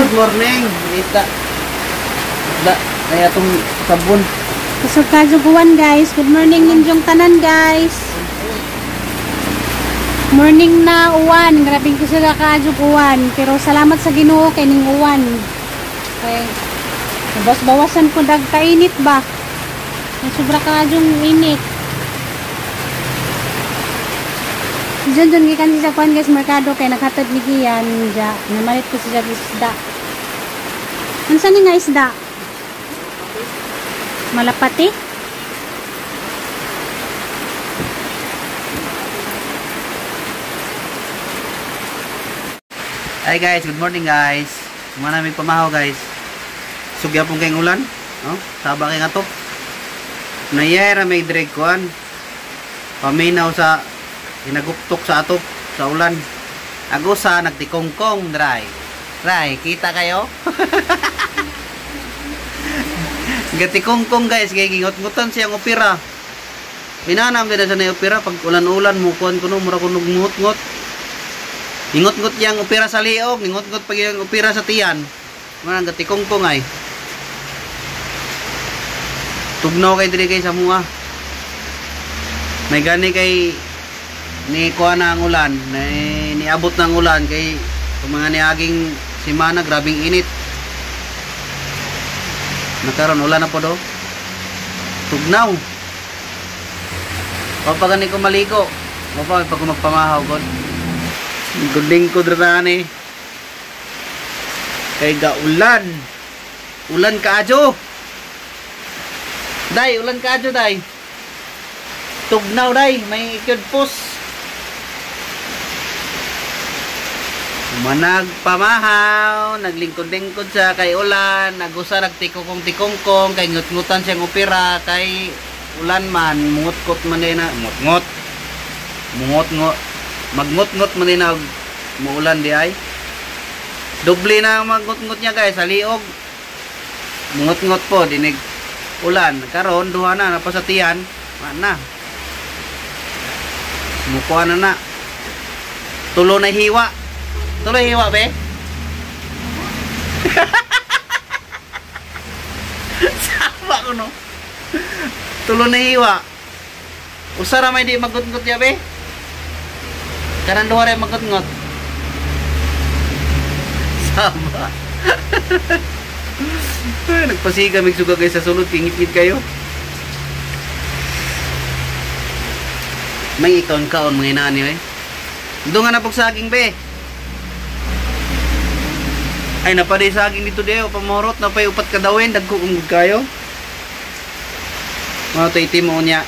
Good morning. Isda. Isda. Ay atong sabon. Kusog kajuguan guys. Good morning ninyong tanan guys. Morning na uwan. Grabing kusog kajuguan. Pero salamat sa Ginoo kay ning uwan. Kay bawas-bawasan ko dag kainit ba. Sobra kadyong init. Diyan dyan gikan siya kuan guys merkado kay naghatod ni Kian ja. Namalit ko siya isda. Unsa ni nga isda? Malapati? Hi guys, good morning guys. Kumana may pamahaw guys. Sugya pong kayong ulan, no? Saba kay nga to. Nayera may drag kuan. Paminaw sa hinaguptok sa atop sa ulan. Agusa nagtikongkong dry. Dry, kita kayo? Gatikongkong guys, kay gingot-ngutan siyang opera. Minanam din na siya na opera pag ulan-ulan mo kuan kuno mura kuno ngut-ngut. Ingot-ngot yang opera sa liog, ingot-ngot pag yung opera sa tiyan. Manang gatikongkong ay. Tugnaw kay diri kay sa mua. May gani kay ni kuha na ang ulan, niabot na ang ulan kay kung mga niaging simana grabing init. Nakaron ulan na po do. Tugnaw. Pag gani ko maligo, pag magpamahaw god. Lingkod ra ni. Kay gaulan. Ulan kaadyo. Day, ulan kaadyo day. Tugnaw day, may ikyod pos. Managpamahaw, naglingkod-lingkod siya kay ulan, nagusa nagtikukong-tikongkong, kay ngut-ngutan siyang opera, kay ulan man, mungot-kot man din na, ngut-ngut, mungot-ngot, magngut-ngut man din na muulan di ay. Doble na ang magngut-ngut niya guys, sa liog, mungot-ngot po, dinig ulan, karon duha na, napasatian, na, mukuha na na, tulo na hiwa. Tuloy hiwa be. Sama ko no. Tulo na hiwa. Usa ra may di magutngot ya be. Kanan duha ra magutngot. Sama. Ay, nagpasiga mig suga kay sa sulod kingit-ngit kayo. May ikaon-kaon mga inani eh. Dungan na pog saging be. Ay, napaday saging dito deo, pamorot, napay upat kadawin, dagko kung kayo. Mga to itim mo unya.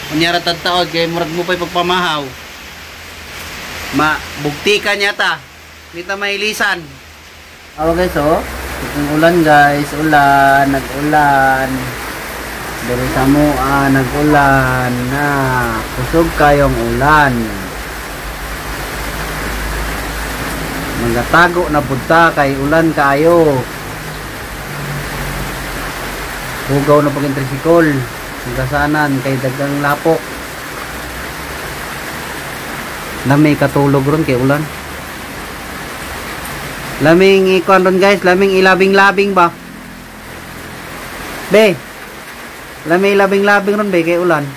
Unya ratad taod, kaya murag mo pa'y pagpamahaw. Ma, bugti ka niya ta. Nita mailisan. Oh guys, oh. Itong ulan guys, ulan, nag-ulan. Dere sa mua, nag-ulan na. Kusog kayong ulan. Magatago na punta kay ulan kaayo. Hugaw na pag trisikol. Nagasanan kay dagang lapok. Lami katulog ron kay ulan. Laming ikuan ron guys, laming ilabing-labing ba? Be. Laming ilabing-labing ron be kay ulan.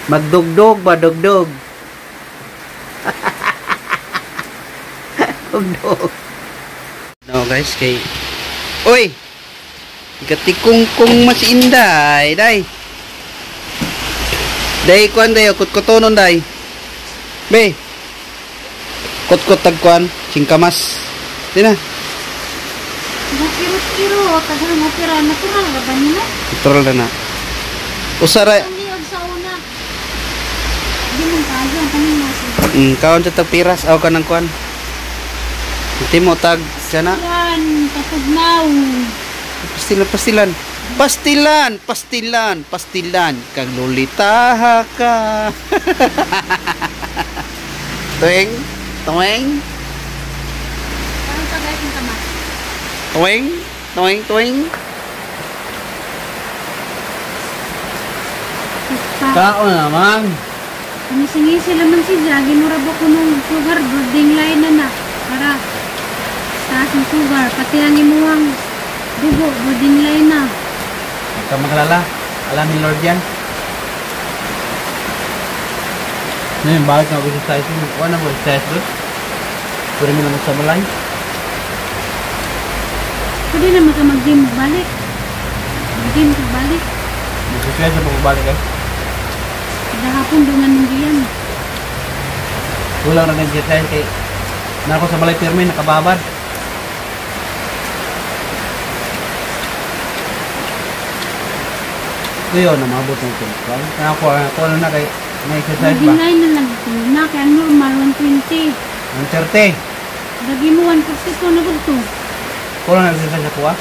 Magdugdog ba, dugdog. Dugdog. No guys, kay oy. Gatikungkong mas inday, day. Day kuan day, kutkutonon day. Be. Kutkot tag kuan, singkamas. Di na. Kirot-kiro, tagal mo pira natural ra ba nila? Natural na na. Usara. Sa una. Di man kayo ang kaning mas. Kaon sa tag piras aw kanang kuan. Timo tag siya na. Yan, katugnaw. Pastilan, pastilan. Pastilan, pastilan, pastilan. Kag lulitaha ka. Tuwing, tuwing. Parang tagay kong tama. Tuwing, tuwing, tuwing. Kaon naman. Ngisi-ngisi laman si Jagi. Mura ba ko nung sugar, building line na na. Para. Taas ang sugar, pati ang imuhang dugo, borderline na. Huwag ka maglala. Alam ni Lord yan. Ngayon, bakit na exercise mo? Wala na mo exercise doon. Pwede mo naman sa balay. Pwede naman ka mag-gym balik. Mag-gym ka balik. Mag-exercise sa pagbabalik eh. Kada hapon doon nga diyan. Kulang na nag-exercise kay na ako sa balay pirmi, nakababad. Kuyo na mabot ng tungkol. Kaya ako, ako na kay na-exercise ba? Borderline na lang ito. Na, kaya ang normal, 120. 130. Lagi mo 142 na gud to. Kulang na exercise ako ah.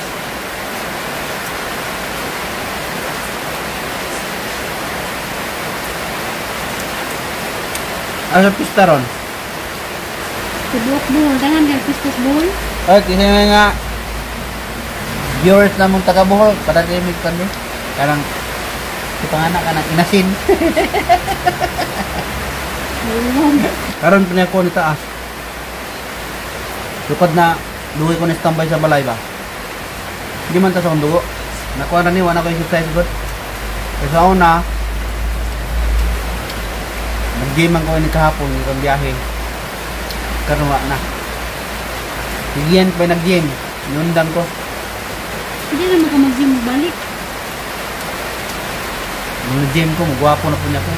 Ano sa pista ron? Tibuok Bohol. Dangan dahil pistas Bohol. Ay, kasi nga nga viewers namong taga Bohol, padadimig kami. Karang si panganak ka ng inasin. Karon pa niya ko ni taas. Lukad na duwi ko ni standby sa balay ba. Hindi man ta sa akong dugo. Nakuha na ni wala ko exercise gud. Kasi sa una nag-gym man ko ni kahapon yung biyahe. Karon wa na. Higian pa nag-gym. Inundan ko. Hindi naman ka mag-gym balik. Nung nag-gym ko, magwapo na po niya ko.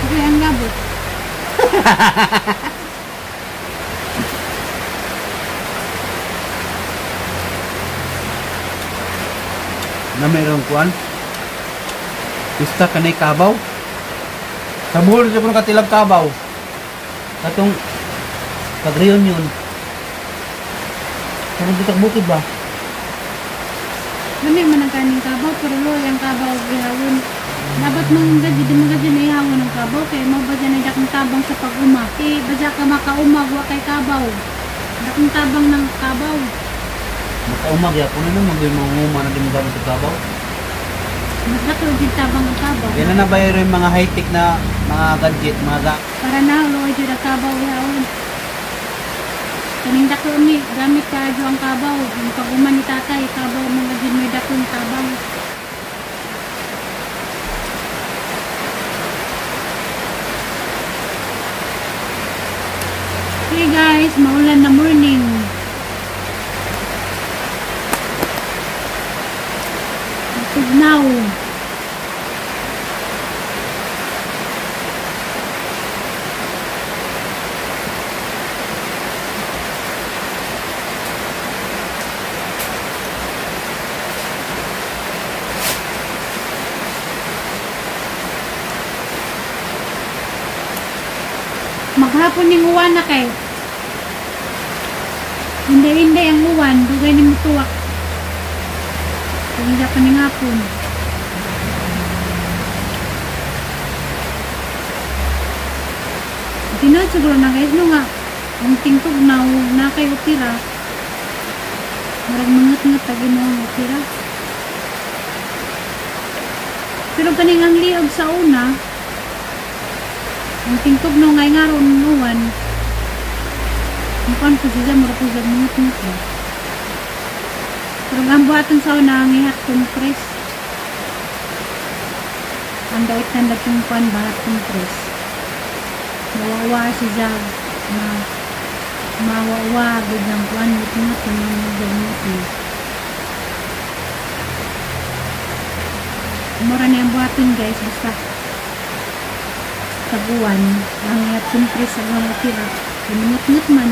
Okay, ang labot. Na mayroong kuan. Pista kanay kabaw. Sa Bohol siya po katilag kabaw. Katong pag-reunion. Katong dito bukid ba? Lami man ang kaning kabaw, pero loy ang kabaw gihawon. Dapat mong gadyo, di mo gadyo na ihawon ang kabaw, kay mo ba dyan ay dakong tabang sa pag-uma. Eh, badya ka makauma, wa kay kabaw. Dakong tabang ng kabaw. Makauma, kaya po na naman, mag manguma na di mo gamit sa kabaw. Mas dako yung tabang ang kabaw. Yan na na ba yung mga high-tech na mga gadget, mga Para na, luoy dyan ang kabaw gihawon. Kaning dako ni, gamit ka dyan ang kabaw. Ang pag-uma ni tatay, kabaw mga dyan may dakong tabang. Hey guys, maulan na morning. Tugnaw. Maghapon ning uwan na kay. Hindi-hindi ang uwan, dugay ni mutuwak. Hindi pa ning hapon. Tinuod siguro na guys, no nga, ang tingtog na, na kay opira. Murag mangut-ngut tagi mo ang opira. Pero kaning ang liog sa una, ang tingtog no ngay nga ron uwan, mukuan po siya, murag po siya mangut-ngut ba. Pero ang buhaton sa una, ang ihak compress. Ang dait na datong kuan, bahat compress. Mawawa si Zag, mawawa, biglang kuan, ngut-ngut, ngut-ngut. Mura na yung buhaton guys, basta taguan, ang ihak compress sa mga opira. Ngut-ngut man.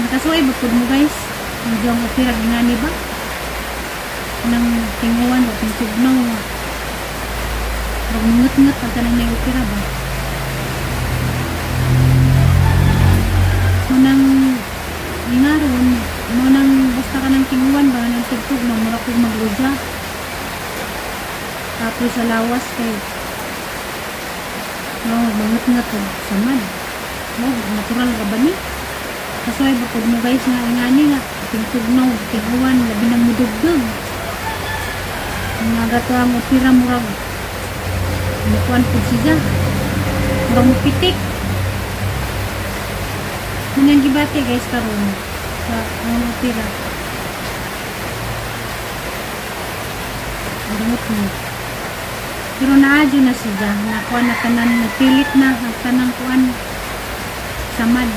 Nakasuway ba po mo guys? Ang diyang opira, gingani ba? Nang tinguan o tingtugnaw. Pag ngut-ngut, pagka nang opira ba? Munang ingaron, munang basta ka ng tinguan ba, ng tigtugnaw, mura kong magluja. Tapos sa lawas kay no, mangut-ngut og samad. No, natural ra ba ni? Kasoy ba pud mo guys nga ingani nga tingtugnaw, tinguan, labi nang mudugdug. Nga gato ang opira murag mukuan pud siya. Murag mupitik. Nang gibati guys karon sa ang opera. Dumot mo. Pero naadyo na siya. Nakuha na tanan, nagpilit na ang tanang kuan samad.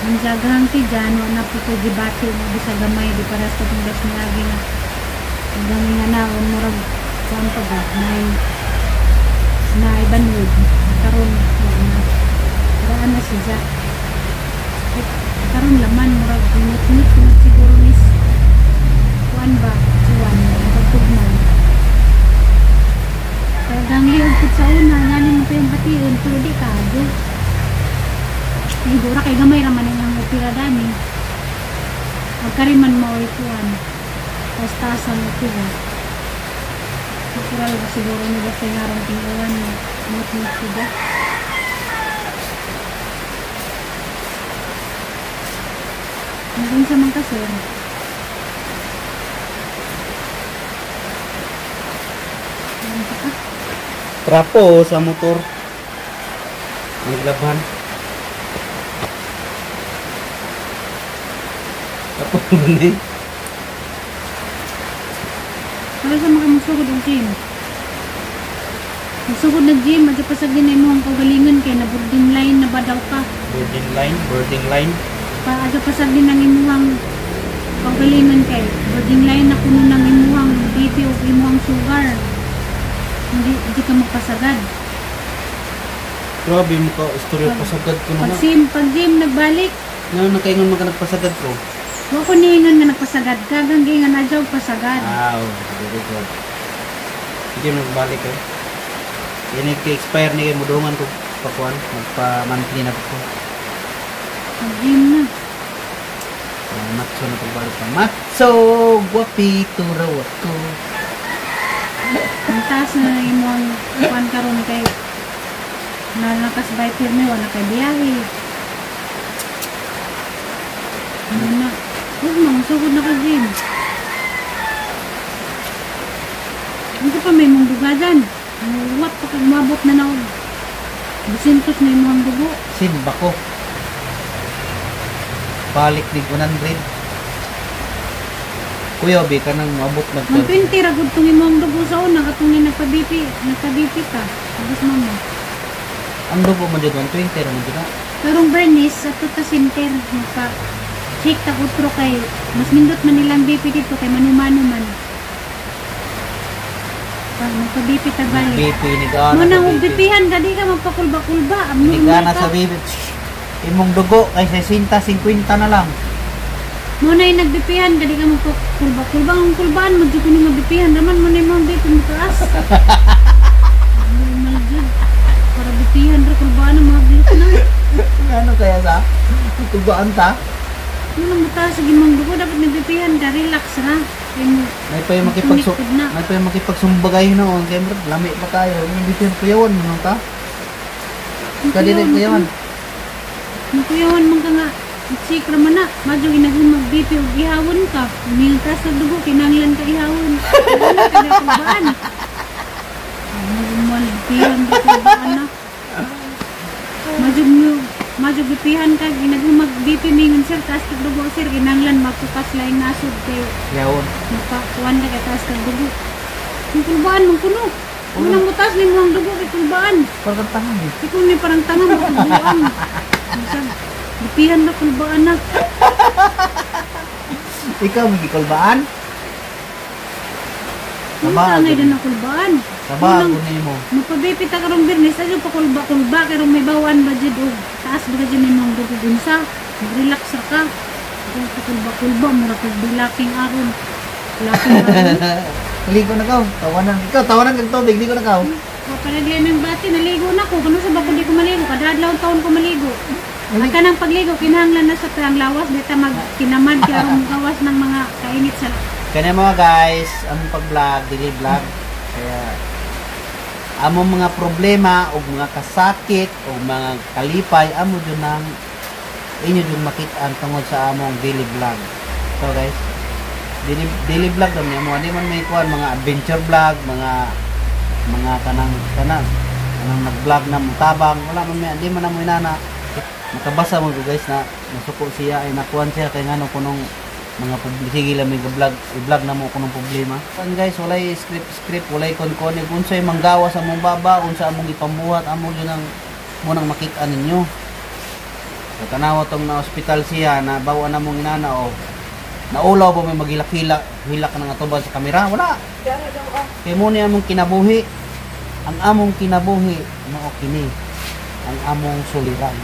Ang jaghang ti dyan, wala po ko gibati mo bisa gamay di para sa itong gas niagi nga. Ang dami nga na, murag kuan pa ba, may naibanwid. Karon wala na. Daan na siya. Karon laman, murag ngut-ngut siguro nis kuan ba, kuan, pagtugman. Talagang lihog pud sa una, nganin mo pa yung bation, pero di ka, do. Ay, dura kay gamay raman ang opera dani. Pagkariman mo ay kuan. Taas-taas ang opera. Natural ba siguro ni basta yung arang tinguan, ngut-ngut sila. Naging sa mga kasir. Trapo sa motor. Naglabhan. Trapo ni. Para sa mga magsugod og gym. Magsugod na gym, adyo pa sa ginay mo ang kaugalingon kay na boarding line na ba daw ka? Boarding line, boarding line. Pa adyo pa sa din ang imuhang kaugalingon kay boarding line na kuno nang imuhang BP o imuhang sugar. Hindi ka magpasagad. Grabe mo ka istorya pasagad ko Pag na. gym, pag gym nagbalik. Nga nakaingon man ka nagpasagad ko. Wa ko niingon nga nagpasagad ka, hanggang nga adyo pasagad. Ah, oh, very good. Hindi mo nagbalik eh. Yan ay expire ni kay mudungan ko pakuan, magpa monthly na ko. Pag gym na. Matso na pagbalik pa. Matso, guwapito raw ako. Ang taas na imong kuan karon kay nalakas by pirmi wala kay biyahe. Ano na? Huwag mo, sugod na ka gym. Ano pa may mong duga dyan? What pa kung mabot na na 200 na imong dugo. Simba ko. Balik ni 100. Kuya, bi ka nang mabot mag 120 ra gud tong imong dugo sa una katong ni nagpa-BP, nagpa-BP ka. Tapos mama. Ang dugo mo dyan, 120 ra mo dyan. Karong Bernice sa tuta center magpa check ta utro kay mas nindot man nilang BP dito kay manumano man. Pag magpa-BP ta balik. BP ni Gana. Mo nang og BP-han ka di ka magpakulba-kulba. Ni Gana Abnormal sa ka. BP. Imong dugo kay 60 50 na lang. Mo na yung nag-BP-han ka di ka magpakulba-kulba. Ang kulbaan mo jud kuno nga BP-han raman mo na imong BP mo taas. Normal jud. Para BP-han ra kulbaan ang mga glute na. Ano kaya sa? Tubaan ta? Ano nang mutaas sa gimong dugo dapat nag-BP-han ka relax ra. Kay mo May pa yung makipagsu Tunikod na. may pa yung makipagsumbagay noon kay murag lami pa kayo. Yung BP kuyawan mo nung ta. Kadi na kuyawan. Makuyawan man ka nga. Check ra man na. Madyo ginagong mag-BP og ihawon ka. Miltas sa dugo kinahanglan ka ihawon. Wala ka na kulbaan. Normal BP-han ra kulbaan na. Madyo mo madyo BP-han ka ginagong mag-BP mingon sir taas kag dugo sir kinahanglan magpukas laing nasod kay Kuyawan. mapakuan na kay taas kag dugo. Ang kulbaan mong kuno. Unang mutas ni mo ang dugo kay kulbaan. Parang tanga eh. Ikaw ni parang tanga mo kulbaan. Bisag BP-han na kulbaan na. Ikaw magikulbaan? Ano Taba, ka nga na kulbaan? Taba Unang- ko nimo. Magpa-BP ta karong Biyernes, adyo pa kulba-kulba kay may bawaan ba jud og taas ba jud nimong dugo unsa. Relax ra ka. Kung kulba-kulba mura kag bilaking aron. Laking aron. Ligo na kaw. Tawanan. Ikaw tawanan kag tubig, ligo na kaw. Papanagli ng bati, naligo na ko. Kano sa ba kung di ko maligo? Kada adlaw taon ko maligo. Ang kanang pagligo, kinahanglan na sa tayang lawas. Di ta magkinamad kaya aron gawas ng mga kainit sa Kanya mga guys, ang pag-vlog, dili vlog. Kaya among mga problema o mga kasakit o mga kalipay amo jud nang inyo jud makit-an tungod sa among daily vlog. So guys, daily vlog daw niya mo ani man may kuan mga adventure vlog, mga kanang kanang Anong nag-vlog na mo tabang, wala man may, di man na mo inana. Nakabasa mo ko guys na nasuko siya ay nakuan siya kay ngano kunong mga sige lang may vlog, i-vlog na mo kunong problema. Kan guys, walay script script, walay kon-kon, unsay manggawa sa among baba, unsa among ipambuhat, amo yun ang munang makita ninyo. So, tanawa tong na ospital siya, na bawa na mong inana o naulaw ba may maghilak-hilak, hilak ka ng atuban sa kamera? Wala. Kay mo ni among kinabuhi. Ang among kinabuhi, mao kini ang among suliran.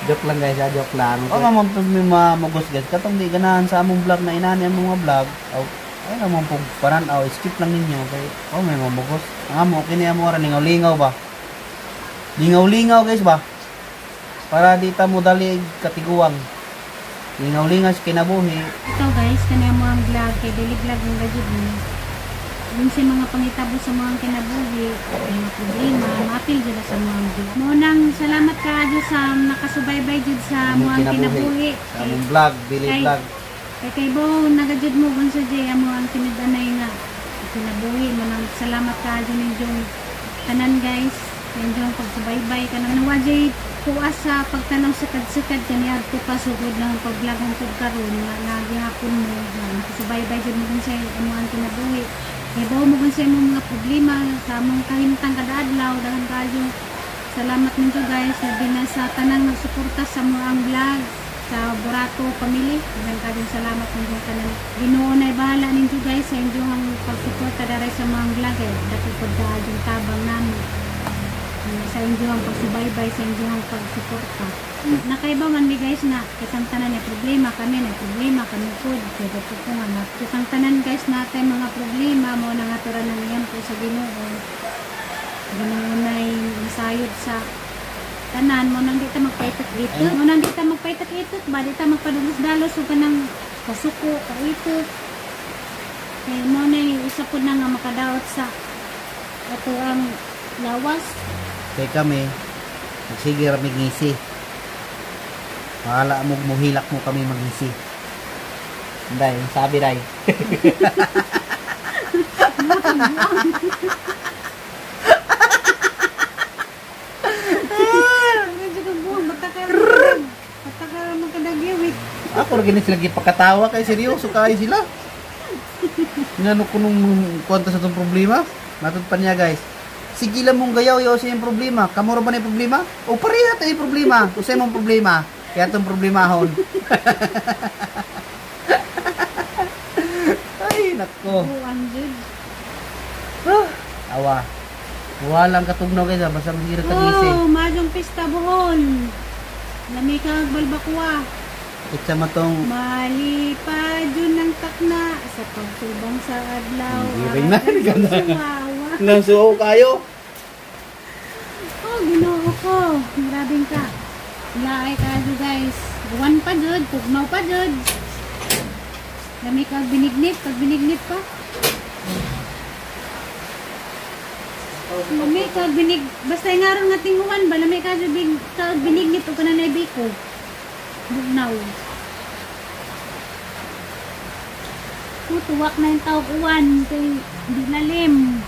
Joke lang guys, ha? Joke lang. O mamang mamugos guys, katong di ganahan sa among vlog na inani ang mga vlog, o ay namang pug paran-aw, skip lang ninyo kay oh may mamugos. Ang amo kini amo ra lingaw-lingaw ba. Lingaw-lingaw guys ba. Para di ta mo dali katiguang. Lingaw-lingaw sa kinabuhi. Ito guys, kani mo ang vlog kay dili vlog ang gajud ni. Dun sa mga pangitabo sa mga kinabuhi, mga problema, maapil jud sa mga vlog. Mo nang salamat kaayo sa nakasubaybay jud sa Among mga kinabuhi. Sa among vlog, dili vlog. Kay kay bo nagajud mo unsa jay amo ang tinud-anay nga kinabuhi. Mo nang salamat kaayo ninyong tanan guys. Ninyong pagsubaybay kanang nawa jay tuas sa pagtanaw sa kadsikad kaniadto pa sugod lang ang pag-vlog hangtod karon nga nagihapon mo nga nakasubaybay jud mo unsa amo ang kinabuhi. Kay bo mo unsa imong mga problema sa among kahimtang kada adlaw. Daghan kaayo salamat ninyo guys, labi na sa tanang nagsuporta sa among vlog sa Burato family. Daghan kaayo salamat ninyo tanan. Ginoo nay bahala ninyo guys sa inyong pagsuporta daray sa mga vlog eh. Dako pud kaayong tabang namo sa inyong pagsubaybay, sa inyong pagsuporta. Nakaiba man mi guys na kitang tanan ay problema kami, na problema kami pud kay dato ko nga na kitang tanan guys natay mga problema mo na nga tura nang iyan po sa Ginoo. Ginoo nay nasayod sa tanan mo nang di ta magpaitot-itot, mo nang di ta magpaitot-itot ba, di ta magpadulos-dalos ug kanang kasuko kaitot. Kay mo nay isa pud na nga makadaot sa ato ang lawas. Kay kami magsige ra mig ngisi. Bahala mo muhilak mo kami magngisi. Day, sabi day. Ako ra gini sila gipakatawa kay seryoso kay sila. Ngano kunong kwanta sa tong problema? Matod pa niya guys. Sige lang mong gayaw yaw sa iyong problema. Kamo ra ba na yung problema? O pareha tayo yung problema. Kung sa imong problema, kaya itong problemahon. Ay, nako. Awa. Walang katugnaw guys, basta maghirap tag-isip. Oh, majong pista Bohol. Lami ka balbakwa. Itsa matong malipad yun ng takna sa pagsulbong sa adlaw. Hindi na, ganda. Nasuo kayo. Oh, Ginoo ko. Grabing ka. Laay kayo guys. Buwan pa jud, tugnaw pa jud. Lami ka binignit, pag binignit pa. Lami ka binig, basta ngaron nga tinguan ba lami ka jud ka binignit o kananay biko. Bugnaw. Tuwak na yung tawag uwan kay di lalim.